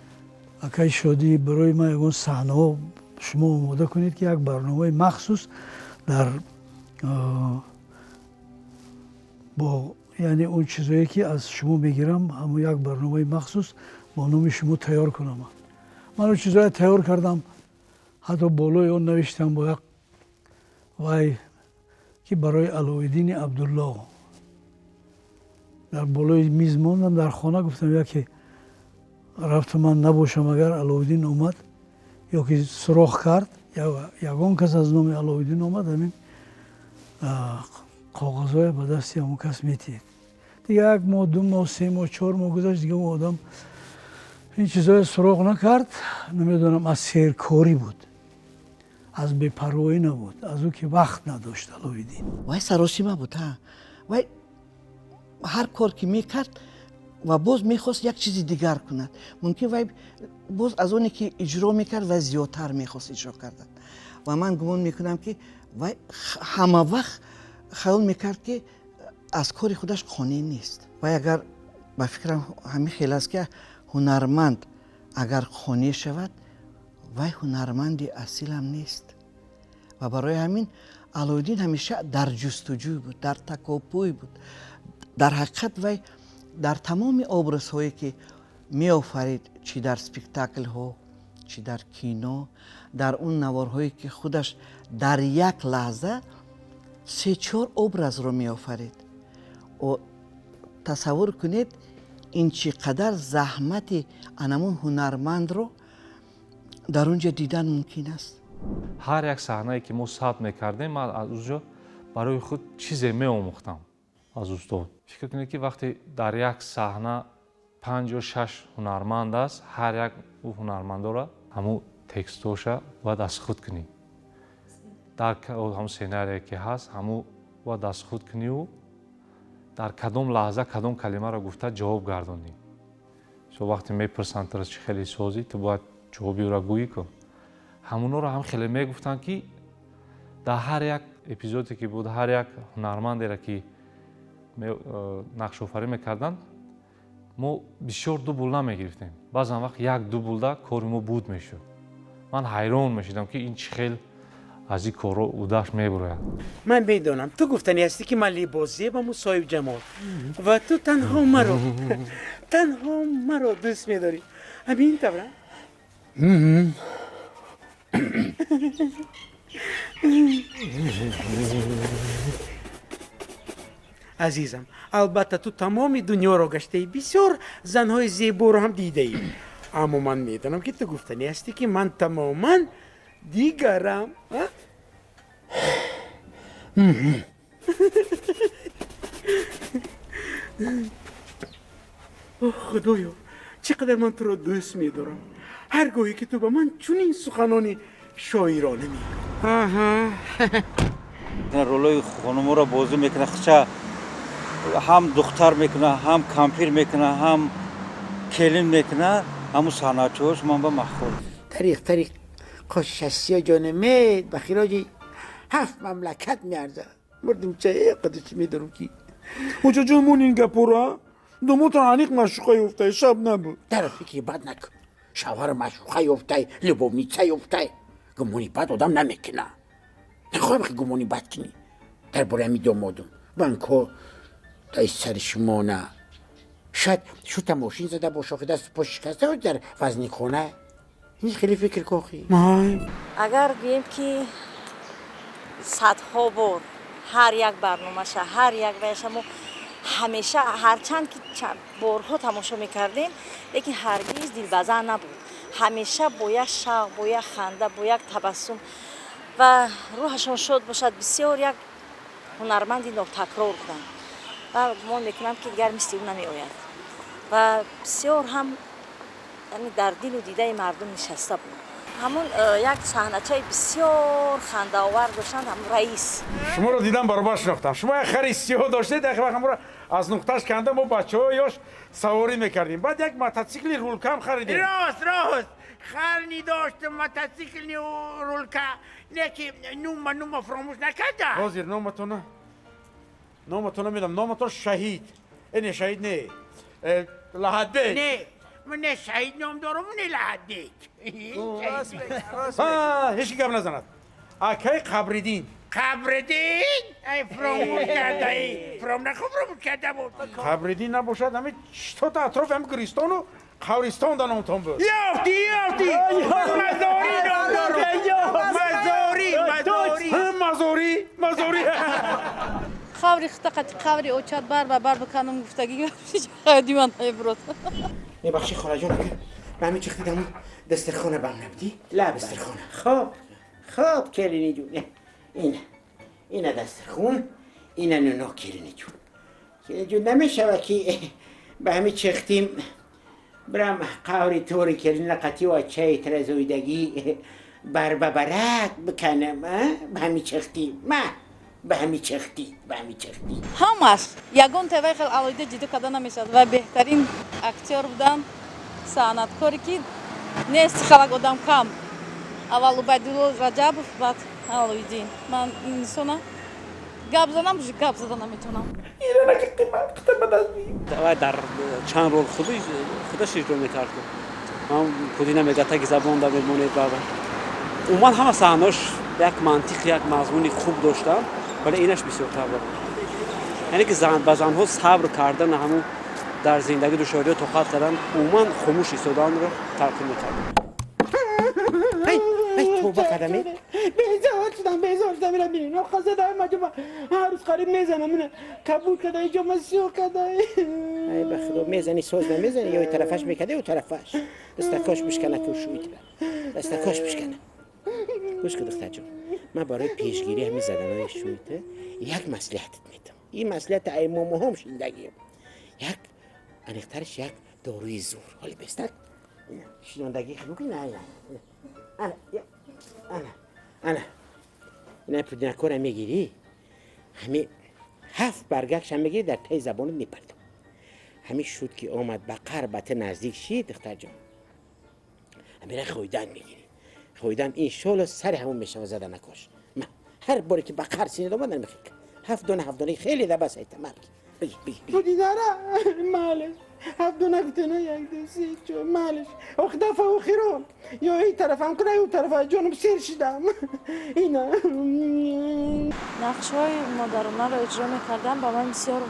акаи Шодӣ, барои ман ягон саҳнаҳо шумо омода кунед, ки як барномаи махсус дар бо, яъне он чизое ки аз шумо мегирам, ҳамон як барномаи махсус бо номи шумо тайёр кунам. Ман он чизое тайёр кардам, ҳатто болои он навиштам бо як вай, ки барои Алоиддини Абдулло. Дар болои миз мондам дар хона, гуфтам, яке рафту ман набошам, агар Алоуддин омад ё ки суроғ кард, ягон кас аз номи Алоуддин омад, ҳамин коғазҳое ба дасти ҳамон кас метиҳед. Дига як моҳ, 2 моҳ, 3 моҳ, 4 моҳ гузашт, дига он одам ин чизҳое суроғ накард. Намедонам, аз серкорӣ буд, аз бепарвоӣ набуд, аз ӯ ки вақт надошт Алоиддин. Вай саросима буд, вай ҳар кор ки мекард ва боз мехост як чизи дигар кунад. Мумкин, вай боз аз оне ки иҷро мекард, вай зиёдтар мехост иҷро кардан. Ва ман гумон мекунам, ки вай ҳама вақт хаёл мекард, ки аз кори худаш қонеъ нест. Вай агар, ба фикрам, ҳамин хел аст, ки ҳунарманд агар қонеъ шавад, вай ҳунарманди асилам нест. Ва барои ҳамин Алоуддин ҳамеша дар ҷустуҷӯй буд, дар такопӯй буд. Дар ҳақиқат, вай дар тамоми образҳое ки меофарид, чӣ дар спектаклҳо, чӣ дар кино, дар он наворҳое ки худаш дар як лаҳза се-чор образро меофарид, тасаввур кунед, ин чӣ қадар заҳмати анамун ҳунармандро дар он ҷо дидан мумкин аст. Ҳар як саҳнае ки мо сабт мекардем, ман аз он ҷо барои худ чизе меомӯхтам аз устод. Фикр кунед, ки вақте дар як саҳна панҷ ё шаш ҳунарманд аст, ҳар як ӯ ҳунармандора ҳамун текстоша бояд аз худ кунӣ, дар ҳамун сценарие ки ҳаст, ҳамун бояд аз худ куниву дар кадом лаҳза кадом калимаро гуфта ҷавоб гардонӣ. Со вақте мепурсанд туро, чӣ хеле созӣ, ту бояд ҷавоби ӯро гӯӣ кун. Ҳамунҳоро ҳам хеле мегуфтанд, ки дар ҳар як эпизоде ки буд, ҳар як ҳунармандеро ки нақшофарӣ мекарданд, мо бисёр дубл намегирифтем. Баъзан вақт як дублда кори мо буд мешуд. Ман ҳайрон мешудам, ки ин чӣ хел аз ин корро удаш мебурояд. Ман медонам, ту гуфтанӣ ҳастӣ, ки ман либосзебаму соҳибҷамол ва ту танҳо маро, танҳо маро дӯст медорӣ. Ҳамин тавра? Азизам, албатта, ту тамоми дунёро гаштаӣ, бисёр занҳои зеборо ҳам дидаӣ, аммо ман медонам, ки ту гуфтанӣ ҳастӣ, ки ман тамоман дигарам. Худоё, чӣ қадар ман туро дӯст медорам, ҳар гоҳе ки ту ба ман чунин суханони шоирона мегӯӣ. Ролои хонуморо бозӣ мекунад, хча ҳам духтар мекунад, ҳам кампир мекунад, ҳам келин мекунад. Ҳамун саҳначаҳош ман ба маъқул. Тариқ, тариқ қошашасиё ҷонамед ба хироҷи ҳафт мамлакат меарзад. Мурдим, ча қадр чӣ медорам ки. Очаҷон, мон ин гапора домота аниқ маъшуқа ёфтай, шаб набуд. Дар фикри бад накун. Шавҳар маъшуқа ёфтай, любовница ёфтай, гумони бад одам намекуна. Нахоҳам ки гумони бад кунӣ дар бораи ҳами домодум. Банкҳо дай сари шумона. Шояд шута мошин зада боша, охи даст пош шикаста дар вазни хона. Ин хеле фикр кохи. Агар гӯем, ки садҳо бор ҳар як барномаша, ҳар як ваяша мо ҳамеша, ҳарчанд ки борҳо тамошо мекардем, лекин ҳаргиз дилбазан набуд. Ҳамеша бо як шавқ, бо як ханда, бо як табассум ва рӯҳашон шод бошад. Бисёр як ҳунарманди нотакрор буданд ва гумон мекунам, ки дигар мисли ӯ намеояд ва бисёр ҳам дар дилу дидаи мардум нишаста буд. Ҳамун як саҳначаи бисёр хандаовар доштанд, ҳамун раис. Шуморо дидам, баробар шинохтам. Шумо як хари сиёҳ доштед, як вақт ҳамонро аз нуқташ канда мо бачаҳо ёш саворӣ мекардем. Баъд як мототсикли рулкам харидем. Рост, рост, хар ни доштам, мотоцикл ни рулка, леки нума фаромӯш накарда. Ҳозир номатона медам. Номатон Шаҳид, не, Шаҳид не, Лаҳатбек. Не, ман не Шаҳид ном дорам, не Лаҳатбек. Ҳеч ки гап назанад. Акай Қабриддин. Қабриддин, ай, фаромӯш кардаи, фаромӯш карда буд. Қабриддин набошад, ҳами штота атрофи ҳами гиристону қабристон да номтон буд. Ёфти, ёфти, Мазорӣ ном дорам, Мазорӣ, Мазорӣ. Мазорӣ, Мазорӣ. Қабри хита қати қабри очат бар ба бар биканам гуфтагӣ диман брод. Мебахши, холаҷон, ака ба ҳамин чихти даму дастархона бам набудӣ? Дастархона. Хоб, хоб, келини ҷун, ина, ина дастархун, ина нуно. Келини ҷун, келини ҷун, намешава ки ба ҳамин чихтим бирам қаври тори келина қати очаи тразоидагӣ барбабарак биканам? Ба ҳамин чихтӣ ма, ба ҳамин чихтӣ, ба ҳамин чихтӣ. Ҳамаш ягон тавай хел алоҳида ҷидо карда намешавад ва беҳтарин актёр будан, санъаткоре ки нест, халак одам кам. Аввал Убайдулло Раҷабов, баъд Алоиддин. Ман инсона гап занам, гап зада наметавонам. Вай дар чанд рол худаш иҷро мекард. Ман пудина мега, таги забон да мемонед. Баба умуман ҳама саҳнаош як мантиқ, як мазмуни хуб доштанд, вале инаш бисёртар буд, яъне ки ба занҳо сабр кардан, ҳамун дар зиндагӣ душвориҳо тоқат кардан, умуман хомӯш истоданро талқин мекард. Тоба кардаме. Безор шудам, безор шудам. Ира бинин, оқа задаи маҷуба ҳар рӯз қариб мезанам. Ина кабуд када, иҷома сиёҳ када. Ай, ба худо, мезани, соз намезани. Ё тарафаш мекарда, ё тарафаш дастакош бишкана, ку шӯитра дастакош бишкана. Гӯш ку, духтарҷон, ман барои пешгирӣ ҳамин заданои шӯита як маслиҳатат медам. Ин маслиҳата ай момоҳом шиндагием. Як аниқтараш як доруи зур ҳоли бестак шинондагӣ мукин. Ана, ана, ана, ина пудинакора мегирӣ, ҳами ҳафт баргакша мегирӣ, дар таи забонат мепартом. Ҳами шуд ки омад ба қар ба ту наздик шид, духтарҷон, ҳамира хӯйдан мегирӣ, хӯйдан, иншолло сари ҳамон мешава заданакош. Ҳар боре ки ба қар синед омад, намехел ҳафт дона, ҳафт дона хеле да бас айта. Ма биги, биги. Пудинара, малеш, ҳафт дона гуфтена, як, ду, се, чор, малеш. Ох, дафа охирон ё ин тарафам куна, ё тарафа, ҷонум сер шидам. Ина. Нақшҳои модаронаро иҷро мекардам, ба ман бисёр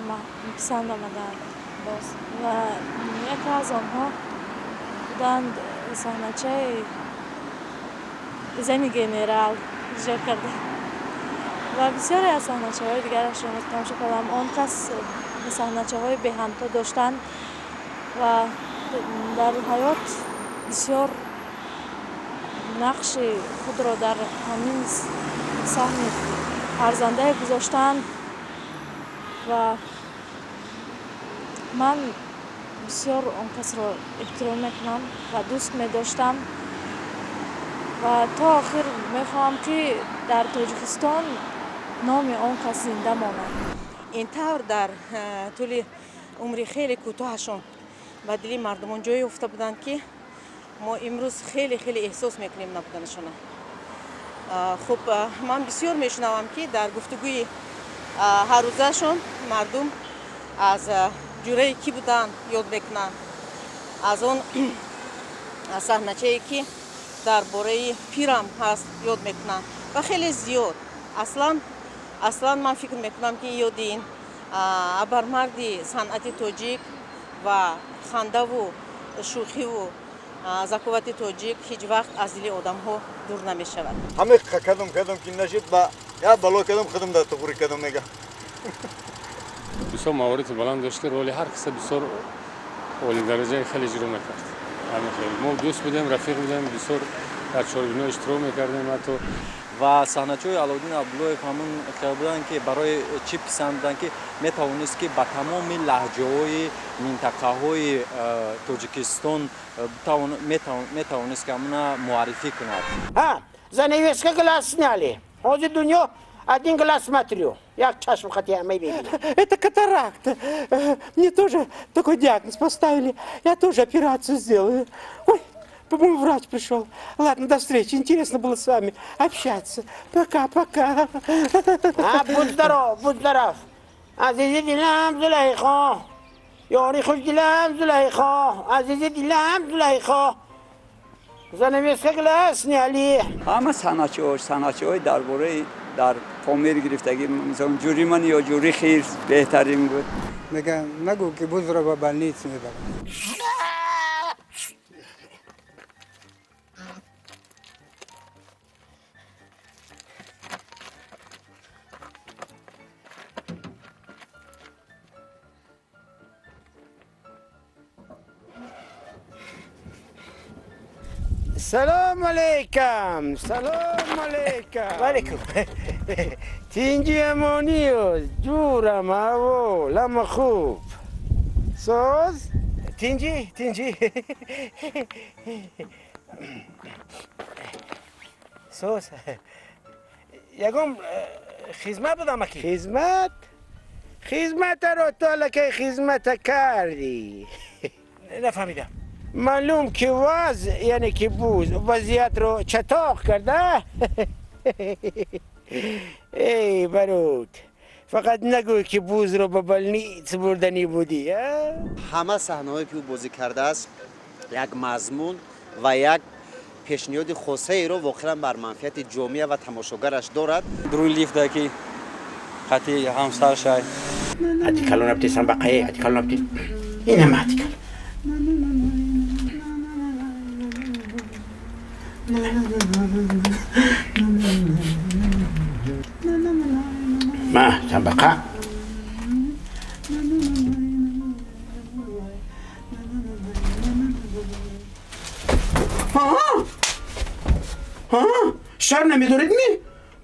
писанд омаданд боз ва яке аз онҳо буданд саҳначаи зани генерал иҷро кардам ва бисёре аз саҳначаҳои дигарашро тамошо кардам. Он кас саҳначаҳои беҳамто доштанд ва дар ҳаёт бисёр нақши худро дар ҳамин саҳни арзандае гузоштанд ва ман бисёр он касро эҳтиром мекунам ва дӯст медоштам ва то охир мехоҳам, ки дар Тоҷикистон номи он кас зинда монад. Ин тавр дар тӯли умри хеле кӯтоҳашон ба дили мардумон ҷой ёфта буданд, ки мо имрӯз хеле хеле эҳсос мекунем набуданашона. Хуб, ман бисёр мешунавам, ки дар гуфтугӯи ҳаррӯзаашон мардум аз ҷурае кӣ буданд ёд мекунанд, аз он саҳначае ки дар бораи пирам ҳаст ёд мекунанд ва хеле зиёд. Аслан, аслан ман фикр мекунам, ки ёди ин абармарди санъати тоҷик Ва хандаву шӯхиву заковати тоҷик ҳеҷ вақт аз дили одамҳо дур намешавад. Ҳаме кадом кадом ки нашид, ба як бало кадом худам дар туғри кадом мега. Бисёр маҳорати баланд дошт, ки роли ҳар каса бисёр олидараҷаи хеле иҷро мекард. Ҳамин хел мо дӯст будем, рафиқ будем, бисёр дар чорабиниҳо иштирок мекардем ҳатто. Ва саҳначаҳои Алоуддин Абдуллоев ҳамун хел буданд, ки барои чӣ писанд буданд, ки метавонист, ки ба тамоми лаҳҷаҳои минтақаҳои Тоҷикистон метавонист, ки ҳамуна муаррифӣ кунад. Занавеска глаз сняли. Ҳозир дунё один глаз смотрю. Як чашм хати мебинам. Это катаракта. Мне тоже такой диагноз поставили. Я тоже операцию сделаю. Ой, по-моему, врач пришел. Ладно, до встречи. Интересно было с вами общаться. Пока, пока. А, будь здоров, будь здоров. Азизи дилам Зулайхо. Ёри хушдилам Зулайхо. Азизи дилам Зулайхо. Занавеска глаз сняли. Ҳама санъатчиҳо, санъатчиҳои дар бораи дар Помир гирифтагӣ, мисол, ҷури ман ё ҷури хирс беҳтарин буд. Мегӯям, нагӯ ки бузро ба больница мебарам. Салом алейкум, салом алейкум. Алейкум. Тинҷи амонию, ҷурам ҳаво, лама хуб. Соз? Тинҷи, тинҷи. Соз. Ягон хизмат будам аки? Хизмат? Хизматаро ту аллакай хизмата кардӣ. Нафаҳмидам. Маълум ки вазъ, яъне ки буз вазъиятро чатоқ карда. Эй барод, фақат нагӯй ки бузро ба больница бурданӣ будӣ. Ҳама саҳнаҳое ки ӯ бозӣ кардааст, як мазмун ва як пешниҳоди хосаеро воқеан бар манфиати ҷомеа ва тамошогараш дорад. Друи лифта ки хати ҳамсар шай. Ати калон абти самбақае, ати калон абти. Инама ати калон. Ма самбақа. Шарм намедоред ми?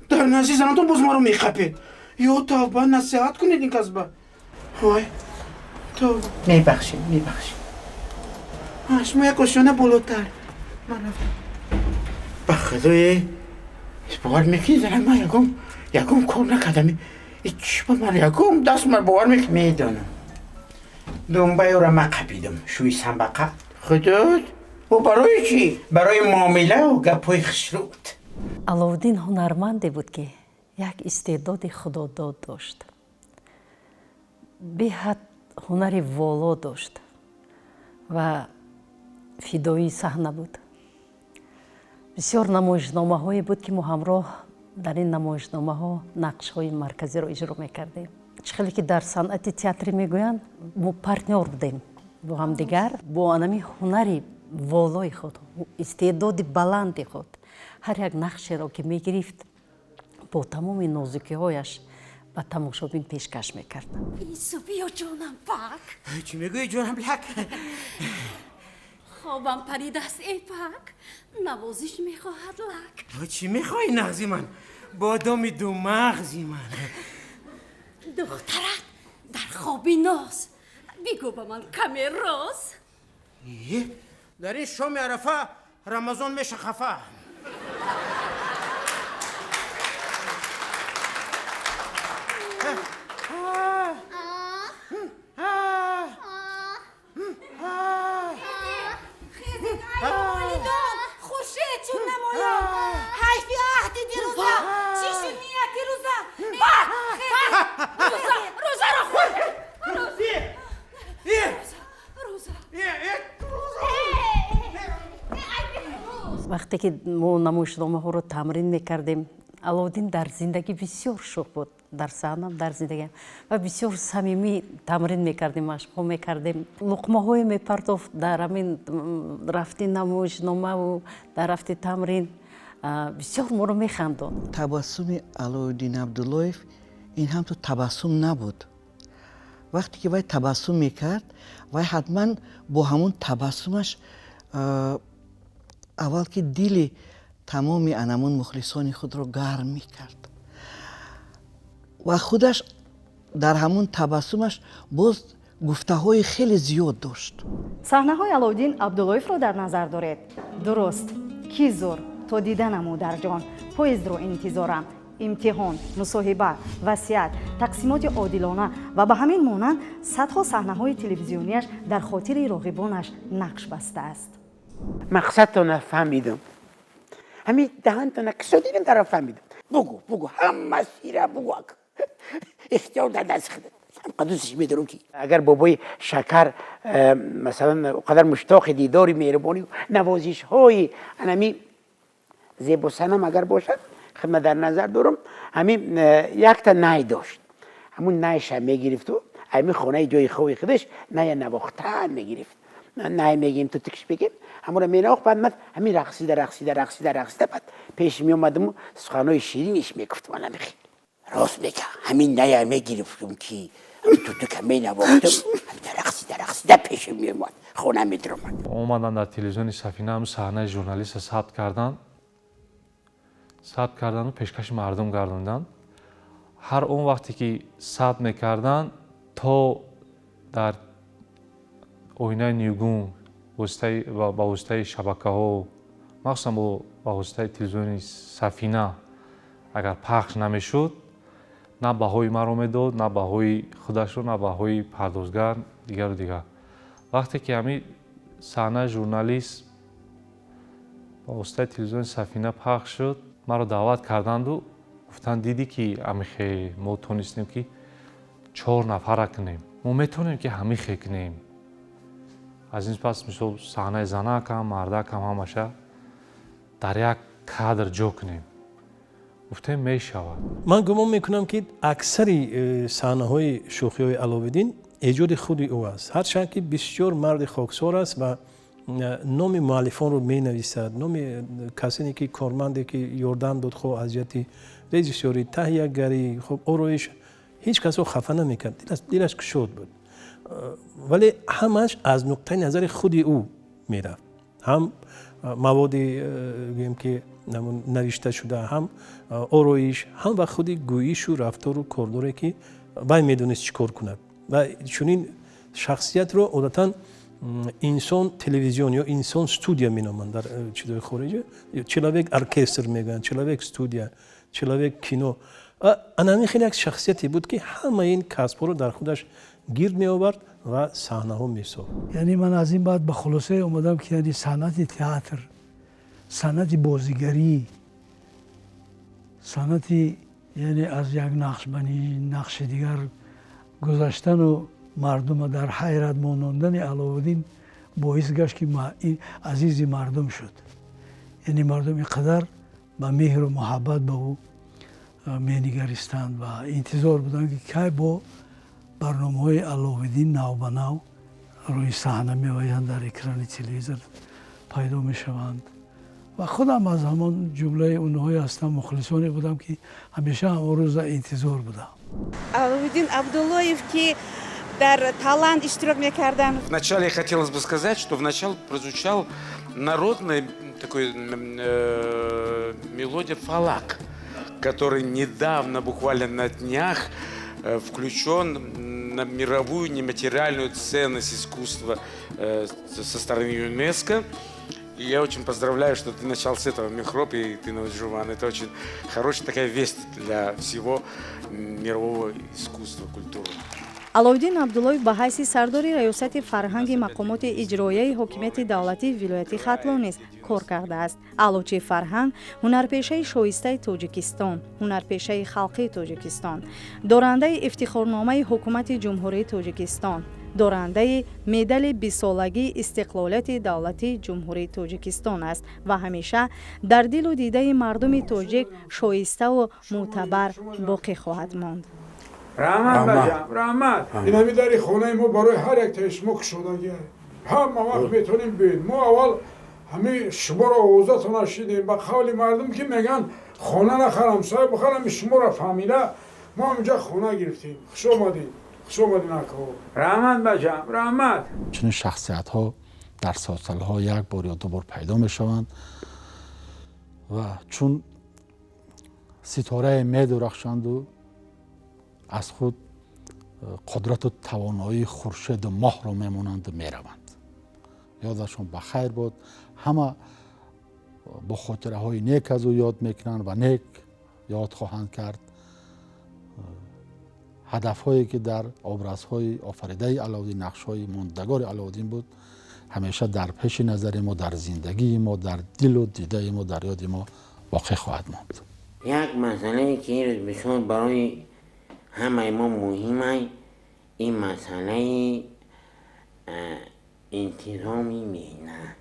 Дар назди занатон боз маро мехапед. Ё тавба, насиҳат кунед ин касба. Вой, тавба. Мебахшед, мебахшед. Шумо як ошёна болотар. Ман рафтам. Ба худое, бовар мекунӣ, занак, ман ягон кор накардам. Чӣ ба ман ягон даст ман бовар мекунӣ? Медонам. Думбаёро ман қапидам. Шӯи самбақа. Худот, ӯ барои чӣ? Барои муомилаву гапҳои хушрӯд. Аловуддин ҳунарманде буд, ки як истеъдоди худодод дошт, беҳад ҳунари воло дошт ва фидоии саҳна буд. Бисёр намоишномаҳое буд, ки мо ҳамроҳ дар ин намоишномаҳо нақшҳои марказиро иҷро мекардем. Чӣ хеле ки дар санъати театрӣ мегӯянд, мо партнёр будем бо ҳамдигар. Бо анами ҳунари волои худ, истеъдоди баланди худ, ҳар як нақшеро ки мегирифт, бо тамоми нозукиҳояш ба тамошобин пешкаш мекард. Ису, биё, ҷонам пак. Чӣ мегӯӣ, ҷонам лак? Хобам паридааст, эй пак, навозиш мехоҳад лак. Чӣ мехоҳӣ, нағзи ман, бодоми думағзи ман? Духтарат дар хоби ноз, бигӯ ба ман каме роз. Дар ин шоми арафа Рамазон меша хафа. Хуршед чун намоён, ҳайфи аҳди дирӯза, чӣ шуд нияти рӯза? Пак, рӯза, рӯзаро хӯр. Рӯза. Вақте ки мо намоишномаҳоро тамрин мекардем, Аловуддин дар зиндагӣ бисёр шӯх буд, дар саҳнам, дар зиндагиам, ва бисёр самимӣ тамрин мекардем, машқҳо мекардем. Луқмаҳое мепартофт дар ҳамин рафти намоишномаву дар рафти тамрин, бисёр моро механдонд. Табассуми Алоуддин Абдуллоев ин ҳам то табассум набуд. Вақте ки вай табассум мекард, вай ҳатман бо ҳамун табассумаш аввал ки дили тамоми анамун мухлисони худро гарм мекард ва худаш дар ҳамун табассумаш боз гуфтаҳои хеле зиёд дошт. Саҳнаҳои Алоуддин Абдуллоевро дар назар доред? Дуруст. Ки зур, то диданам, модарҷон, поездро интизорам, имтиҳон, мусоҳиба, васият, тақсимоти одилона ва ба ҳамин монанд садҳо саҳнаҳои телевизионияш дар хотири роғибонаш нақш бастааст. Мақсадтона фаҳмидам, ҳамин даҳантона кушодидам, дара фаҳмидам. Бугу, бугу, ҳама сира бугу, ихтиёр дар дасти худат. Дӯсташ медорам, ки агар бобои Шакар масалан қадар муштоқи дидори меҳрубонию навозишҳои анами зебосанам агар бошад, хидмат дар назар дорам, ҳамин якта най дошт, ҳамун найша мегирифту ҳамин хонаи ҷои хови худаш ная навохтан мегирифт. Най мегим, тутикш бегим, ҳамура менавохт. Баъд ман ҳамин рақсида, рақсида, рақсида, рақсида, баъд пеш меомадаму суханҳои шириниш мегуфт. Ман ҳамихел рост мега, ҳамин ная мегирифтум, ки тутука менавохтам, рақсида, рақсида пешам меомад, хона медиромад. Омадан дар телевизиони Сафина ҳам саҳнаи журналиста сабт кардан, сабт кардану пешкаши мардум гардонданд. Ҳар он вақте ки сабт мекарданд, то дар оинаи нигун ба воситаи шабакаҳо, махсусан ба воситаи телевизиони Сафина агар пахш намешуд, на баҳои маро медод, на баҳои худашро, на баҳои пардозгар, дигару дигар. Вақте ки ҳамин саҳнаи журналист ба воситаи телевизиони Сафина пахш шуд, маро даъват карданду гуфтанд: «Дидӣ, ки ҳамихе мо тонистем, ки чор нафара кунем, мо метавонем, ки ҳамихе кунем. Аз ин пас, мисол, саҳнаи занакам, мардакам, ҳамаша дар як кадр ҷо кунем». Гуфтем, мешавад. Ман гумон мекунам, ки аксари саҳнаҳои шӯхиҳои Аловиддин эҷоди худи ӯ аст, ҳарчанд ки бисёр марди хоксор аст ва номи муаллифонро менависад, номи касоне ки корманде ки ёрдам дод, хоҳ аз ҷиҳати режиссёрӣ, таҳиягарӣ, хуб, ороиш, ҳеҷ касро хафа намекард, дилаш кушод буд, вале ҳамааш аз нуқтаи назари худи ӯ мерафт, ҳам маводи гӯем ки навишта шуда, ҳам ороиш, ҳам ва худи гӯишу рафтору кордоре, ки вай медонист чӣ кор кунад. Ва чунин шахсиятро одатан инсон телевизион ё инсон студия меноманд дар чизои хориҷа, человек оркестр мегӯянд, человек студия, человек кино. Ана ҳамин хеле як шахсияте буд, ки ҳамаи ин касбҳоро дар худаш гирд меовард ва саҳнаҳо месохт. Яъне ман аз ин баъд ба хулосае омадам, ки яъне санъати театр, санъати бозигарӣ, санъати яъне аз як нақш ба нақши дигар гузаштану мардума дар ҳайрат монондани Аловуддин боис гашт, ки азизи мардум шуд. Яъне мардум ин қадар ба меҳру муҳаббат ба ӯ менигаристанд ва интизор буданд, ки кай бо барномаҳои Аловиддин навбанав рӯи саҳна меоянд, дар экрани телевизор пайдо мешаванд. Ва худам аз ҳамон ҷумлаи онҳое ҳастам, мухлисоне будам, ки ҳамеша ҳамон рӯза интизор будам. Аловиддин Абдуллоев, ки дар талант иштирок мекарданд. Вначале хотелось бы сказать, что вначале прозвучал народный такой мелодия «Фалак», который недавно, буквально на днях, включен на мировую нематериальную ценность искусства со стороны ЮНЕСКО. И я очень поздравляю, что ты начал с этого, Мехроб, и ты, Наджуван. Это очень хорошая такая весть для всего мирового искусства, культуры. Аловиддин Абдуллоев ба ҳайси сардори раёсати фарҳанги мақомоти иҷроияи ҳокимияти давлатии вилояти Хатлон низ кор кардааст. Аълочии фарҳанг, ҳунарпешаи шоистаи Тоҷикистон, ҳунарпешаи халқии Тоҷикистон, дорандаи ифтихорномаи Ҳукумати Ҷумҳурии Тоҷикистон. Дорандаи медали бистсолагии истиқлолияти давлатии Ҷумҳурии Тоҷикистон аст ва ҳамеша дар дилу дидаи мардуми тоҷик шоиставу мӯътабар боқӣ хоҳад монд. Раҳмат, бачам, раҳмат. Ин ҳами дари хонаи мо барои ҳар яктаи шумо кушодагия, ҳама вақт метавонем биёед. Мо аввал ҳами шуморо овозатона шидем. Ба қавли мардум, ки мегӯянд, хона нахарам, сай бихарам, шуморо фаҳмида мо ҳаминҷа хона гирифтем. Хуш омадед, хуш омадед, акаҳо. Раҳмат, бачам, раҳмат. Чунин шахсиятҳо дар солсалҳо як бор ё ду бор пайдо мешаванд ва чун ситорае медурахшанду аз худ қудрату тавоноии хуршеду моҳро мемонанду мераванд. Ёдашон ба хайр бод. Ҳама бо хотираҳои нек аз ӯ ёд мекунанд ва нек ёд хоҳанд кард. Ҳадафҳое, ки дар образҳои офаридаи Аловуддин, нақшҳои мондагори Аловуддин буд, ҳамеша дар пеши назари мо, дар зиндагии мо, дар дилу дидаи мо, дар ёди мо боқӣ хоҳад монд. Як масъалае, ки имрӯз бисёр барои ҳамаи мо муҳим, ин масъалаи интизоми меҳнат,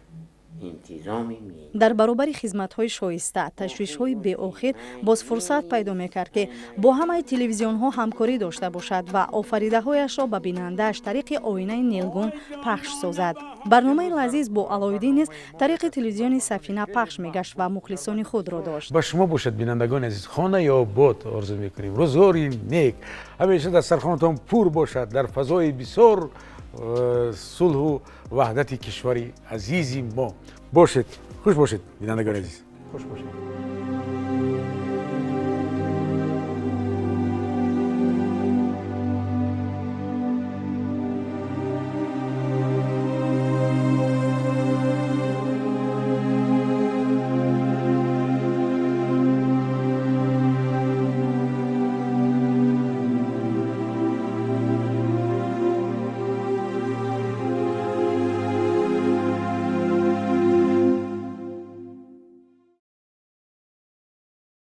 интизоми меҳнат. Дар баробари хизматҳои шоиста, ташвишҳои беохир, боз фурсат пайдо мекард, ки бо ҳамаи телевизионҳо ҳамкорӣ дошта бошад ва офаридаҳояшро ба бинандааш тариқи оинаи нилгун пахш созад. Барномаи лазиз бо Алоуддин низ тариқи телевизиони Сафина пахш мегашт ва мухлисони худро дошт. Ба шумо бошад, бинандагони азиз, хонаи обод орзу мекунем, рӯзгори нек, ҳамеша дастархонатон пур бошад, дар фазои бисёр сулҳу ваҳдати кишвари азизи мо бошед. Хуш бошед, бинандагони азиз, хуш бошед.